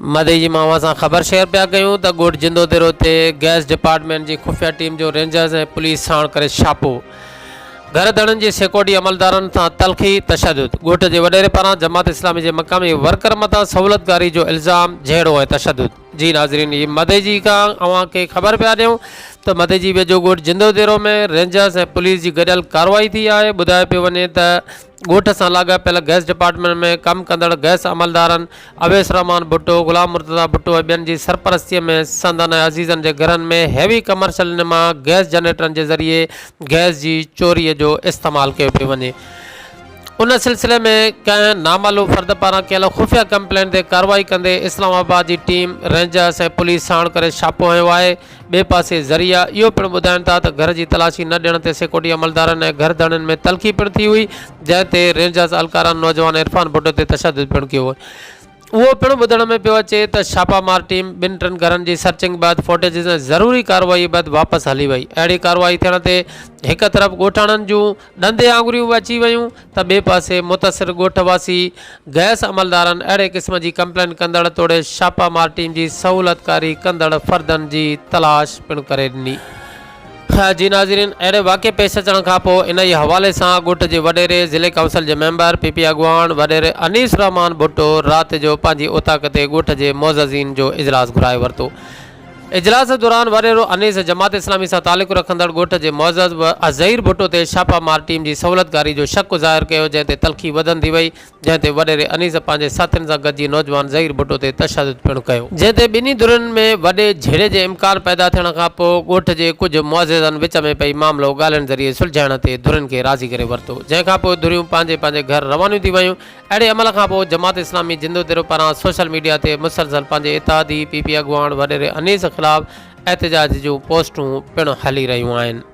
مدئي جي مان اوهان سان خبر شيئر پيا ڪيون ته ڳوٺ جندو ديرو تي گئس ڊپارٽمينٽ جي خفيه ٽيم جو رينجرز ۽ پوليس ساڻ ڪري ڇاپو، گهر ڌڻين جي سيڪيورٽي عملدارن سان تلخي، تشدد، ڳوٺ جي وڏيري پاران جماعت اسلامي جي مقامي ورڪر مٿان سهولتڪاري جو الزام، جهيڙو ۽ تشدد. جي ناظرين هي مدئي جي کان اوهان کي خبر پيا ڏيون ته مدئي جي ويجهو ڳوٺ جندو ديرو ۾ رينجرز ۽ پوليس جي گڏيل ڪارروائي ٿي آهي، ٻڌايو پيو وڃي ته ڳوٺ سان لاڳاپيل گئس ڊپارٽمينٽ ۾ ڪم ڪندڙ گئس عملدارن اويس الرحمان ڀٽو، غلام مرتضيٰ ڀٽو ۽ ٻين جي سرپرستي ۾ سندن ۽ عزيزن جي گهرن ۾ هيوي ڪمرشل نما گئس جنريٽرن جي ذريعي گئس جي چوري جو استعمال ڪيو پيو وڃي. ان سلسلي ۾ ڪنهن نامعلوم فرد پاران ڪيل خفيه ڪمپلينٽ تي ڪارروائي ڪندي اسلام آباد جي ٽيم رينجرس ۽ پوليس ساڻ ڪري ڇاپو هنيو آهي. ٻئي پاسي ذريعا اهو پڻ ٻڌائين ٿا ته گهر جي تلاشي نه ڏيڻ تي سيڪيورٽي عملدارن ۽ گهر ڌڻين ۾ تلخي پڻ ٿي هئي جنهن تي رينجرز اهلڪارن نوجوان عرفان ڀٽو تي تشدد پڻ ڪيو. اهو پڻ ٻڌڻ ۾ پيو اچي ته ڇاپا مار ٽيم ٻن ٽن گهرن جي سرچنگ بعد فوٽيجز ۽ ضروري ڪارروائي بعد واپس هلي وئي. اهڙي ڪارروائي ٿيڻ تي هڪ طرف ڳوٺاڻن جون ڏندي آڱريون به اچي ويون ته ٻئي پاسي متاثر ڳوٺ واسي گئس عملدارن اهڙي قسم جي ڪمپلين ڪندڙ توڙي ڇاپا مار ٽيم جي سهولتڪاري ڪندڙ فردن جي تلاش پڻ ڪري ڏني. جي ناظرين اهڙي واقعي پيش اچڻ کانپوء انهي حوالي سان ڳوٺ جي وڏيري ضلعي ڪائونسل جي ميمبر پي پي اڳواڻ وڏيري انيس الرحمان ڀٽو رات جو پنهنجي اوطاق تي ڳوٺ جي معززين جو اجلاس گهرائي ورتو. اجلاس دوران وڏيرو انيس جماعت اسلامي سان تعلق رکندڙ ڳوٺ جي معزز ظهير ڀٽو تي ڇاپا مار ٽيم جي سهولتڪاري جو شڪ ظاهر ڪيو جنهن تي تلخي وڌندي وئي جنهن تي وڏيري انيس پنهنجي ساٿين سان گڏجي نوجوان ظهير ڀٽو تي تشدد پڻ ڪيو. جنهن تي ٻنهي ڌرين ۾ وڏي جهيڙي جي امڪان پيدا ٿيڻ کان پوء ڳوٺ جي ڪجهه معززن وچ ۾ پئي معاملو ڳالهين ذريعي سلجهائڻ تي ڌرين کي راضي ڪري ورتو جنهن کان پوء ڌريون پنهنجي پنهنجي گهر روانيون ٿي ويون اهڙي عمل کان پوء جماعت اسلامي جندوديرو پاران سوشل ميڊيا تي مسلسل پنهنجي اتحادي پي پي اڳواڻ وڏيري انيس خلاف احتجاج جون پوسٽون پڻ هلي رهيون آهن.